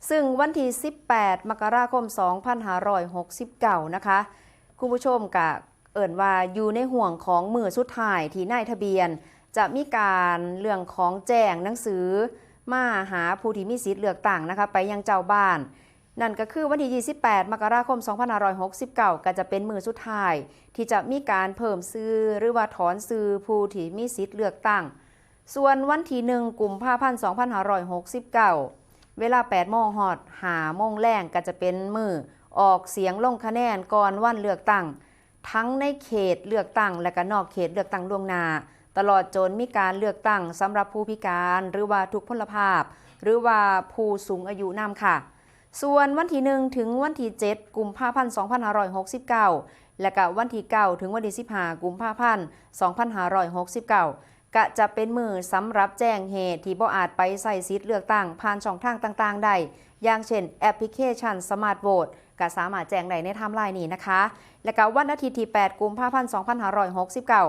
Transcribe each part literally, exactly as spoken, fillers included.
ซึ่งวันที่ สิบแปด มกราคม สองพันห้าร้อยหกสิบเก้า นะคะ คุณผู้ชมกะเอิ้นว่าอยู่ในห่วงของมื้อสุดท้ายที่นายทะเบียน จะมีการเรื่องของแจ้งหนังสือมาหาผู้ที่มีสิทธิ์เลือกตั้งนะคะ ไปยังเจ้าบ้าน นั่นก็คือวันที่ ยี่สิบแปด มกราคม สองพันห้าร้อยหกสิบเก้า ก็จะเป็นมื้อสุดท้าย ที่จะมีการเพิ่มชื่อหรือว่าถอนชื่อผู้ที่มีสิทธิ์เลือกตั้ง ส่วนวันที่ หนึ่ง กุมภาพันธ์ สองพันห้าร้อยหกสิบเก้า เวลา แปด โมงฮอด ห้า โมงแลง ก็จะเป็นมื้อออกเสียงลงคะแนนก่อนวันเลือกตั้ง ทั้งในเขตเลือกตั้งและก็นอกเขตเลือกตั้งล่วงหน้า ตลอดจนมีการเลือกตั้งสำหรับผู้พิการ หรือว่าทุพพลภาพ หรือว่าผู้สูงอายุนำค่ะ ส่วนวันที่ หนึ่ง ถึงวันที่ เจ็ด กุมภาพันธ์ สองพันห้าร้อยหกสิบเก้า และก็วันที่ เก้า ถึงวันที่ สิบห้า กุมภาพันธ์ สองพันห้าร้อยหกสิบเก้า ก็จะเป็นมื้อสำหรับแจ้งเหตุที่บ่อาจไปใช้สิทธิ์เลือกตั้งผ่านช่องทางต่างๆได้ อย่างเช่นแอปพลิเคชัน Smart Vote ก็สามารถแจ้งได้ในไทม์ไลน์นี้นะคะ และก็วันอาทิตย์ที่ แปด กุมภาพันธ์ สองพันห้าร้อยหกสิบเก้า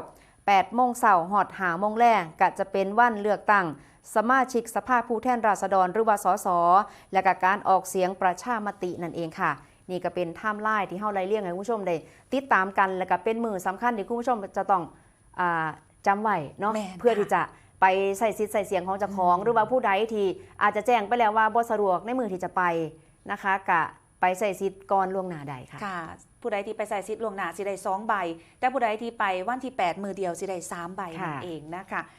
แปด โมงเช้าฮอด ห้า โมงแลง ก็จะเป็นวันเลือกตั้งสมาชิกสภาผู้แทนราษฎร หรือว่า สส และก็การออกเสียงประชามตินั่นเองค่ะ นี่ก็เป็นไทม์ไลน์ที่เฮาไล่เรียงให้คุณผู้ชมได้ติดตามกัน และก็เป็นมื้อสำคัญที่คุณผู้ชมจะต้อง อ่า จำไว้เนาะ แม่นค่ะ เพื่อที่จะไปใช้สิทธิ์ใช้เสียงของเจ้าของ อืม หรือว่าผู้ใดที่อาจจะแจ้งไปแล้วว่าบ่สะดวกในมื้อที่จะไปนะคะ ก็ไปใช้สิทธิ์ก่อนล่วงหน้าได้ค่ะ ค่ะ ผู้ใดที่ไปใช้สิทธิ์ล่วงหน้าสิได้สองใบ แต่ผู้ใดที่ไปวันที่ แปด มื้อเดียวสิได้สามใบ ค่ะ นั่นเองนะคะ